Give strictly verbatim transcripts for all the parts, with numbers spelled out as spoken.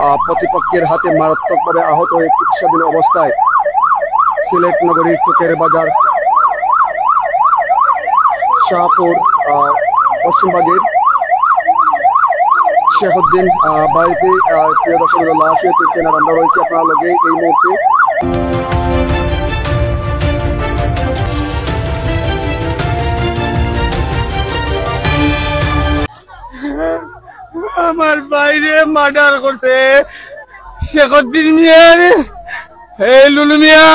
আহ, প্রতিপক্ষের হাতে মারাত্মকভাবে আহত হয়ে চিকিৎসাধীন অবস্থায় সিলেট নগরীর টুকের বাজার শাহপুর, আহ, পশ্চিমবাগের শেখউদ্দিন, আহ, বাড়িতে, আহ, প্রিয় দর্শক, লাশ হয়ে ফিরছেন। আর আমরা রয়েছি আপনার লগে এই মুহূর্তে। আমার ভাইরে মার্ডার করছে শেখউদ্দিন মিয়ার এই লুলু মিয়া।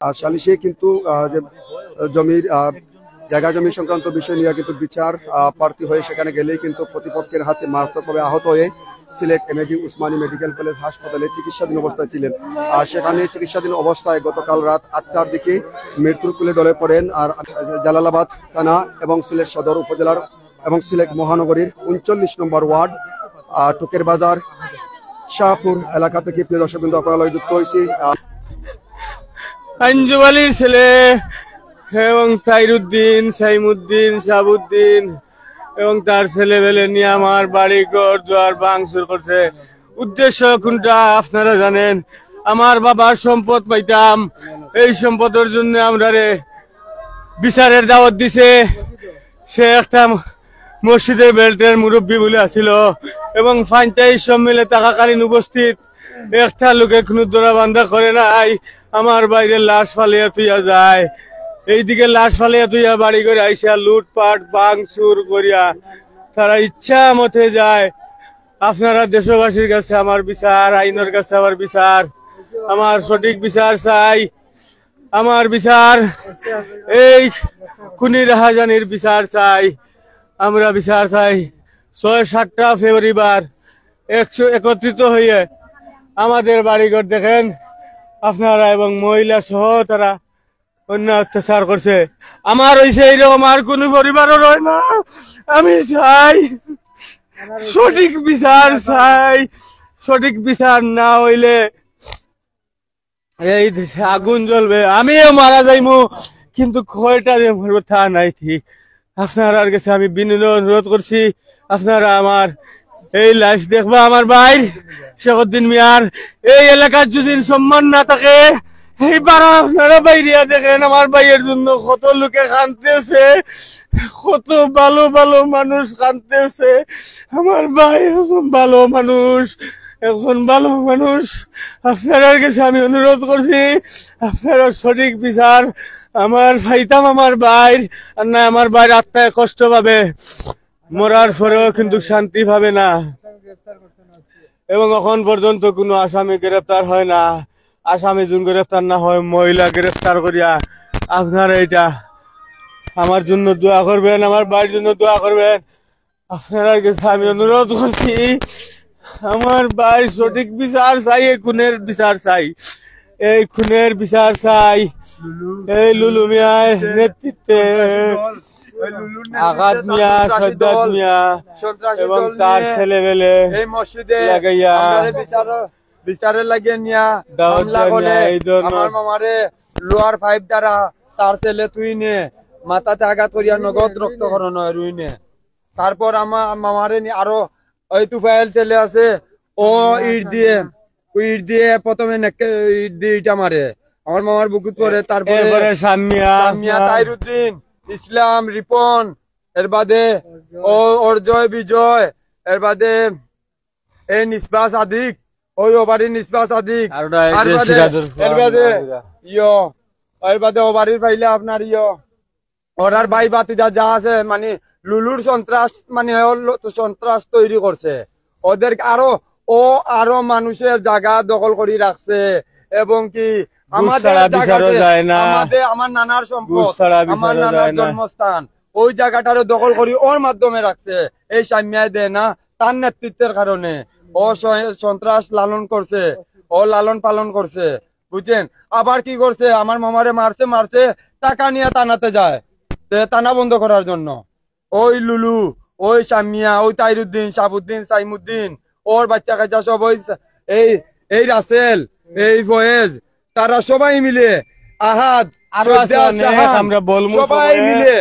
আর সালিশে কিন্তু, আহ, যে, আহ, জমির, আহ, জায়গা জমি সংক্রান্ত বিষয় নিয়ে কিন্তু বিচার, আহ, প্রার্থী হয়ে সেখানে গেলেই কিন্তু প্রতিপক্ষের হাতে মারাত্মকভাবে আহত হয়ে সিলেট এমএজি উসমানী মেডিকেল কলেজ হাসপাতালে চিকিৎসাধীন অবস্থায় ছিলেন। আর সেখানে চিকিৎসাধীন অবস্থায় গতকাল রাত আটটার দিকে মৃত্যুর কোলে ঢলে পড়েন। আর জালালাবাদ থানা এবং সিলেট সদর উপজেলার এবং সিলেট মহানগরীর ঊনচল্লিশ নম্বর ওয়ার্ড, আহ, টুকের বাজার শাহপুর এলাকা থেকে, প্রিয় দর্শকবৃন্দ, আপনারা লগে যুক্ত হয়েছি। আহ, আঞ্জু আলীর ছেলে এবং তাইরুদ্দিন, সাইমুদ্দিন, সাবুদ্দিন এবং তার ছেলে পেলে নিয়ে আমার বাড়ি ঘর দুয়ার ভাঙচুর করছে। উদ্দেশ্য কোনটা আপনারা জানেন? আমার বাবার সম্পদ পাইতাম, এই সম্পদের জন্য আমরারে বিচারের দাওয়াত দিছে। সে একটা মসজিদের বেল্টের মুরব্বী বলে আছিল এবং পঞ্চায়েত সম্মেলনে থাকাকালীন উপস্থিত একটা লোকে কোনো দোরা বান্ধা করে নাই। আমার ভাইরে লাশ ফালিয়া তুইয়া যায়, এইদিকে লাশ ফালিয়া তুইয়া বাড়ি ঘর আইসা লুটপাট ভাঙচুর করিয়া তারা ইচ্ছা মতে যায়। আপনারা দেশবাসীর কাছে আমার বিচার, আইনের কাছে আমার বিচার, আমার সঠিক বিচার চাই। আমার বিচার, এই খুনি রাহাজানির বিচার চাই। আমরা বিচার চাই। ছয় সাতটা পরিবার একশো একত্রিত হইয়া আমাদের বাড়িঘর দেখেন আপনারা, এবং মহিলা সহ তারা অন্যায় অত্যাচার করছে। আমার হইছে এইরকম আর কোনো পরিবারও রয় না। আমি চাই সঠিক বিচার চাই। সঠিক বিচার না হইলে এই দেশে আগুন জ্বলবে, আমিও মারা যাইমু, কিন্তু কয়টা যে মরবো তা নাই ঠিক। আপনারার কাছে আমি বিনীত অনুরোধ করছি, আপনারা আমার এই লাইভ দেখবা, আমার ভাইর, শেখউদ্দিন মিয়ার এই এলাকার যদি সম্মান না থাকে, এইবার আপনারা বাইরিয়া দেখেন আমার ভাইয়ের জন্য কত লোকে কানতেছে, কত ভালো ভালো মানুষ কানতেছে। আমার ভাই একজন ভালো মানুষ, একজন ভালো মানুষ। আপনারার কাছে আমি অনুরোধ করছি, আপনারা সঠিক বিচার আমার পাইতাম আমার ভাইর, আর না আমার ভাইর আত্মায় কষ্ট পাবে, মরার পরেও কিন্তু শান্তি পাবে না। এবং এখন পর্যন্ত কোনো আসামি গ্রেফতার হয় না। আসামি যদি গ্রেফতার না হয়, মহিলা গ্রেফতার করিয়া আপনারা এটা আমার জন্য দোয়া করবেন, আমার ভাইর জন্য দোয়া করবেন। আপনারার কাছে আমি অনুরোধ করছি, আমার ভাইর সঠিক বিচার চাই, এই খুনের বিচার চাই, এই খুনের বিচার চাই। এই লুলু মিয়ার নেতৃত্বে আগাত মিয়া, সদ্দাত মিয়া এবং তার ছেলেবেলে এই মসজিদে লাগাইয়া বিচারের লাগে নিয়া দাওয়াত হামলা জানিয়া করে এই ধরনের আমার মামারে লোয়ার পাইপ দ্বারা তার ছেলে তুই নে মাথাতে আঘাত করিয়া নগদ রক্তক্ষরণ হয় রুই নে। তারপর আমার মামারে নি-, আরো ওই তুফাইল ছেলে আছে, ও ইট দিয়ে, ওই ইট দিয়ে প্রথমে নেকে ইট দিয়ে ইটা মারে, আমার মামার বুকুত পড়ে। তারপরে এরপরে সামিয়া, সামিয়া, তাইরুদ্দিন, ইসলাম, রিপন, এর বাদে ও অর্জয়, বিজয়, এর বাদে এই নিসবা সাদিক, ওই ওবারি নিসবা সাদিক, আর ওটা এই আর যে বাদে, সিরাজুল এর বাদে ইয়ো, এর বাদে ওবারির পাইলে আপনার ইয়ো, ওরার ভাই ভাতিজা যা আছে, মানে, লুলুর সন্ত্রাস, মানে, ওর লো-, তো সন্ত্রাস তৈরি করছে। ওদের আরো, ও আরো মানুষের জাগা দখল করি রাখছে, এবং কি আমাদের ছাড়া বিচারও জাগাতে, যায় না। আমাদের, আমার নানার সম্পদ, ঘুষ ছাড়া আমার বিচারও নানার যায় না। জন্মস্থান, ওই জাগাটারে দখল করি ওর মাধ্যমে রাখছে। এই সামিয়ায় দেয় না, তার নেতৃত্বের কারণে ও স-, সন্ত্রাস লালন করছে, ও লালন পালন করছে। বুঝছেন? আবার কি করছে? আমার মামারে মারছে, মারছে, টাকা নিয়ে থানাতে যায়, তে থানা বন্ধ করার জন্য। ওই লুলু, ওই সামিয়া, ওই তাইরুদ্দিন, সাবুদ্দিন, সাইমুদ্দিন, ওর বাচ্চা কাচ্চা সব ওই সা-, এই, এই রাসেল, এই ফয়েজ, তারা সবাই মিলে, আহাদ, আরো আছে সদ্দা, অনেক, শাহান, আমরা বলমু সবাই সবাই। মিলে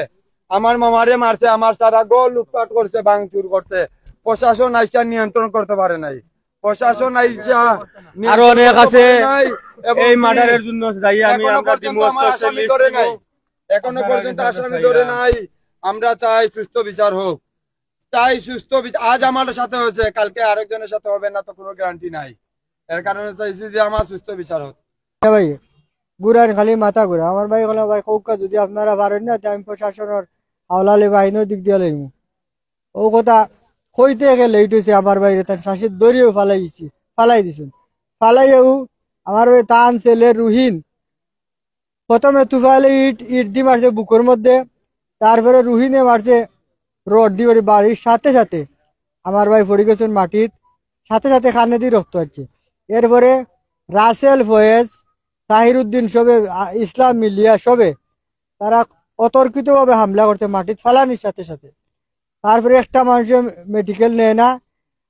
আমার মামারে মারছে, আমার সারা ঘর লুটপাট করছে, ভাঙচুর করছে, প্রশাসন আইসা নিয়ন্ত্রণ করতে পারে নাই। প্রশাসন আইসা আরো অনেক আছে। এই মার্ডারের জন্য দায়ী আমি। এখনো আমরা পর্যন্ত আমার আসামি ধরে নাই। এখনো পর্যন্ত আসামি ধরে নাই। আমরা চাই সুস্থ বিচার হোক, চাই সুস্থ বিচার। আজ আমার সাথে হয়েছে, কালকে আরেকজনের সাথে হবে না তো কোনো গ্যারান্টি নাই। এর কারণে চাইছি যে আমার সুস্থ বিচার হোক। হ্যাঁ ভাই, ঘুরান খালি মাথা ঘুরা। আমার ভাই কইলো, "ভাই, কউক্কা যদি আপনারা পারেন না, তে আমি প্রশাসনের হাওলালে বাহিনীর দিক দিয়া লইমু।" ও কথা কইতে গেলে লেট হইছে। আমার ভাইরে তার শাসিত দড়িও ফালাই দিছি, ফালাই দিছুন। ফালাইয়াও আমার ওই তান ছেলে রুহিন প্রথমে তুফাইলে ইট, ইট দি মারছে বুকুর মধ্যে, তারপরে রুহিনে মারছে রড দি বাড়ি, বাড়ির সাথে সাথে আমার ভাই পড়ি গেছুন মাটিত, সাথে সাথে কানেদি রক্ত আসছে। এরপরে রাসেল ফয়েজ, তাহিরুদ্দিন সবে, আ, ইসলাম মিলিয়া সবে তারা অতর্কিতভাবে হামলা করছে মাটিত ফালানির সাথে সাথে। তারপরে একটা মানুষে মেডিকেল নেয় না।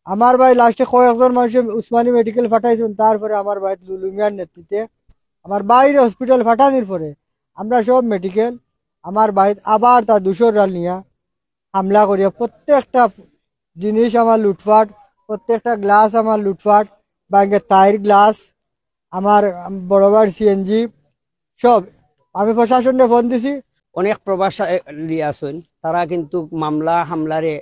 আমার ভাই লাস্টে কয়েকজন মানুষে উসমানী মেডিকেল পাঠাইছুন, তারপরে আমার ভাই লুলু মিয়ার নেতৃত্বে আমার ভাইরে হসপিটাল পাঠানির পরে আমরা সব মেডিকেল আমার ভাই আবার তার দুশো রাল নিয়া হামলা করিয়া প্রত্যেকটা জিনিস আমার লুটপাট, প্রত্যেকটা গ্লাস আমার লুটপাট, ভাঙ্গে তাইর গ্লাস, আমার বড় ভাইর সিএনজি, সব। আমি প্রশাসনরে ফোন দিছি। অনেক প্রবাসী আছইন, তারা কিন্তু মামলা হামলারে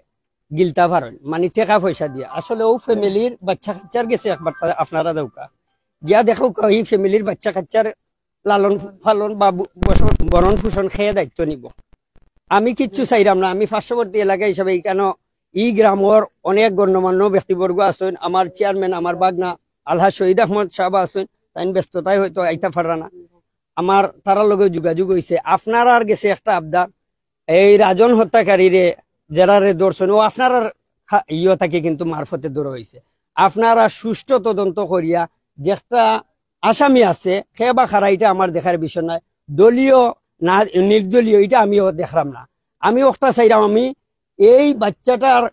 গিলতা পারইন, মানে টেকা পয়সা দিয়া। আসলে ও ফ্যামিলির বাচ্চা কাচ্চার গেছে একবার তা-, আপনারা দেউক্কা, গিয়া দেখউক্কা, এই ফ্যামিলির বাচ্চা কাচ্চার লালন পালন বা বু-, বস-, ভরণ পোষণ খেয়ে দায়িত্ব নিব। আমি কিচ্ছু চাইরাম না, আমি পার্শ্ববর্তী এলাকা হিসাবে এখানে এই গ্রামর অনেক গণ্যমান্য ব্যক্তিবর্গ আছইন, আমার চেয়ারম্যান, আমার ভাগনা আলহাজ শহীদ আহমদ সাহেব আছইন, তাইন ব্যস্ততায় হয়তো আইতা পাররা না। আমার তারার লগে যোগাযোগ হইছে, আপনারার গেছে একটা আবদার, এই রাজন হত্যাকারীরে যেরারে ধরছইন, ও আপনারার হা-, ইয়ে থাকি কিন্তু মারফতে ধরা হইছে। আপনারা সুষ্ঠু তদন্ত করিয়া যে একটা আসামি আছে, কে বা কারা, এটা আমার দেখার বিষয় নয়। দলীয় না নির্দলীয়, এটা আমিও দেখরাম না। আমি ওটা চাইরাম, আমি এই বাচ্চাটার,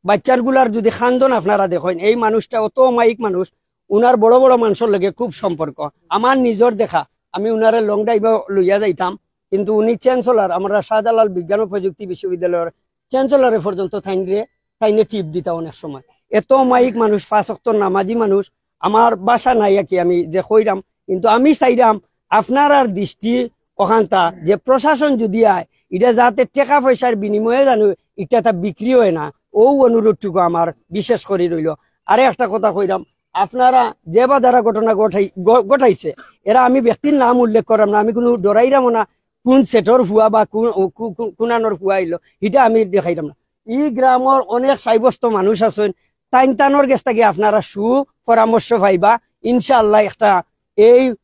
বাচ্চারগুলার যদি খান্দন আপনারা দেখইন, এই মানুষটা অত অমায়িক মানুষ, উনার বড় বড় মানুষর লগে খুব সম্পর্ক। আমার নিজর দেখা, আমি উনারে লং ড্রাইভে লইয়া যাইতাম, কিন্তু উনি চ্যান্সেলর, আমরা শাহজালাল বিজ্ঞান ও প্রযুক্তি বিশ্ববিদ্যালয়ের চ্যান্সেলরে পর্যন্ত তাইনরে, তাইনে টিপ দিতা অনেক সময়। এত অমায়িক মানুষ, পাঁচ ওয়াক্তর নামাজি মানুষ, আমার ভাষা নাই আর কি আমি যে কইরাম, কিন্তু আমি চাইরাম আপনারার দৃষ্টি ওখানতা যে প্রশাসন যদি আয়, এটা যাতে টেকা পয়সার বিনিময়ে জানো এটা তা বিক্রি হয় না, ও অনুরোধটুকু আমার বিশেষ করে রইল। আরে একটা কথা কইরাম, আপনারা যে বা যারা ঘটনা ঘটাই-, ঘ-, ঘটাইছে, এরা আমি ব্যক্তির নাম উল্লেখ করাম না, আমি কোনো ডরাইরামও না, কোন সেটর ফুয়া বা কোন, কু-, কু-, কোনানোর ফুয়া আইলো, এটা আমি দেখাইরাম না। এই গ্রামর অনেক সাব্যস্ত মানুষ আছইন, তাইন তানোর গেছ থাকি আপনারা সু পরামর্শ পাইবা। ইনশাআল্লাহ একটা এই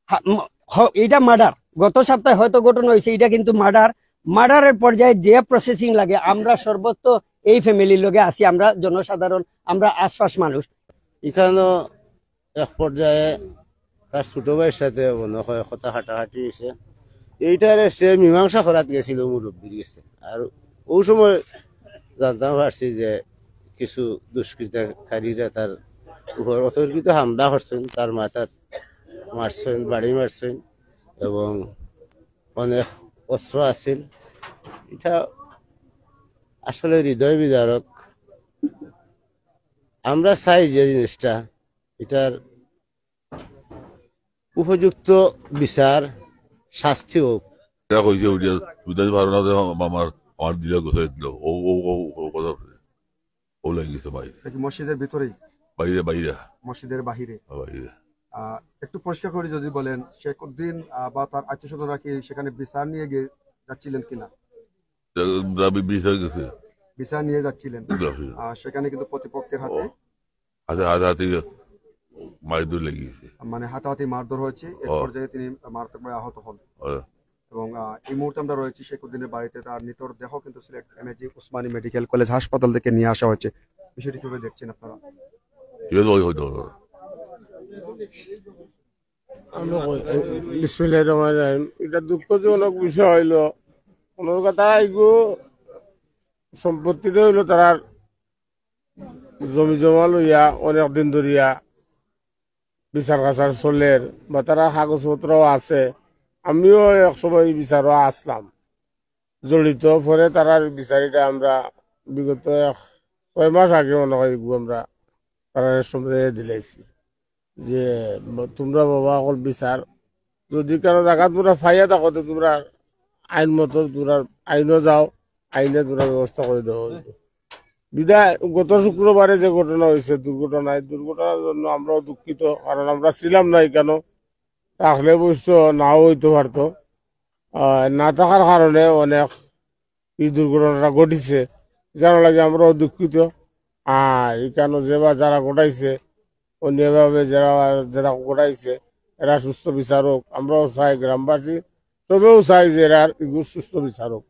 হা-, ম-, হ-, এটা মার্ডার, গত সপ্তাহে হয়তো ঘটনা হইছে, এটা কিন্তু মার্ডার। মার্ডারের পর্যায়ে যে প্রসেসিং লাগে, আমরা সর্বত্র এই ফ্যামিলির লগে আছি, আমরা জনসাধারণ, আমরা আশপাশ মানুষ। এখানো এক পর্যায়ে তার ছোট ভাইর সাথে মনে হয় কথা কাটাকাটি হইছে। এইটারে সে মীমাংসা করাত গেছিল মুরব্বির গেছে। আর ওই সময় জানতাম পারছি যে কিছু দুষ্কৃতকারীরা তার উপর অতর্কিত হামলা করছেন, তার মাথাত মারছেন, বাড়ি মারছেন এবং অনেক অস্ত্র আছিল। এটা আসলে হৃদয় বিদারক। আমরা চাই যে জিনিসটা, এটার উপযুক্ত বিচার, শাস্তি হোক। এটা কইছে উঠিয়া, বুঝতে পারো না যে আমার, আমার দিলে গোসাই দিল। ও, ও, ও, ও কথা বলে। ও লাগি গেছে বাইরে। এটা কি মসজিদের ভিতরেই? বাইরে, বাইরে। মসজিদের বাহিরে? হ্যাঁ, বাইরে। আহ, একটু পরিষ্কার করে যদি বলেন, শেখ উদ্দিন, আহ, বা তার আত্মীয় স্বজনরা কি সেখানে বিচার নিয়ে গিয়ে যাচ্ছিলেন কিনা? তা-, দাবি বিচার গেছে। বিচার নিয়ে যাচ্ছিলেন। যাচ্ছিলেন। আহ, সেখানে কিন্তু প্রতিপক্ষের হাতে ও। হাতে, হাতে, হাতে মারধর লেগে গেছে। মানে হাতাহাতি মারধর হয়েছে, এক ও। পর্যায়ে তিনি মারাত্মকভাবে আহত হন। ও। এবং, আহ, এই মুহূর্তে আমরা রয়েছি শেখ উদ্দিনের বাড়িতে, তার নিথর দেহ কিন্তু সিলেট এমএজি উসমানী মেডিকেল কলেজ হাসপাতাল থেকে নিয়ে আসা হয়েছে। বিষয়টি কিভাবে দেখছেন আপনারা? ঠিক আছে, ওই হয়তো হলো। আমরা কই, বিসমিল্লাহির রহমানির রহিম। এটা দুঃখজনক বিষয় হইলো, ওনার কথা আইগো সম্পত্তিতে হইলো তারার জমি জমা লইয়া অনেক দিন ধরিয়া বিচার কাছার চলের বা তারার কাগজপত্র আছে। আমিও এক সময় এই বিচারও আসলাম জড়িত। পরে তারার বিচারিটা আমরা বিগত এক ছয় মাস আগে মনে হয় এগু আমরা তারারে সমঝাইয়া দিলাইছি যে, ম-, তোমরা বাবা অকল বিচার, যদি কারো জাগা তোমরা ফাইয়া থাকো, তে তোমরা আইন মতো তোমরা আইনো যাও, আইনে তোমরা ব্যবস্থা করি দেওয়া অইবো। বিদায় গত শুক্রবারে যে ঘটনা অইছে, দুর্ঘটনা, এই দুর্ঘটনার জন্য আমরাও দুঃখিত, কারণ আমরা ছিলাম না ইখানো। থাকলে অবশ্য নাও অইতো পারতো। আহ, না থাকার কারণে অনেক এই দুর্ঘটনাটা ঘটিছে, ইখানো লাগি আমরাও দুঃখিত। আর ইখানো যে বা যারা ঘটাইছে, অন্যভাবে যারা, যারা ঘটাইছে, এরা সুস্থ বিচার হোক। আমরাও চাই, গ্রামবাসী সবেও চাই যে এরার ইগু সুস্থ বিচার হোক।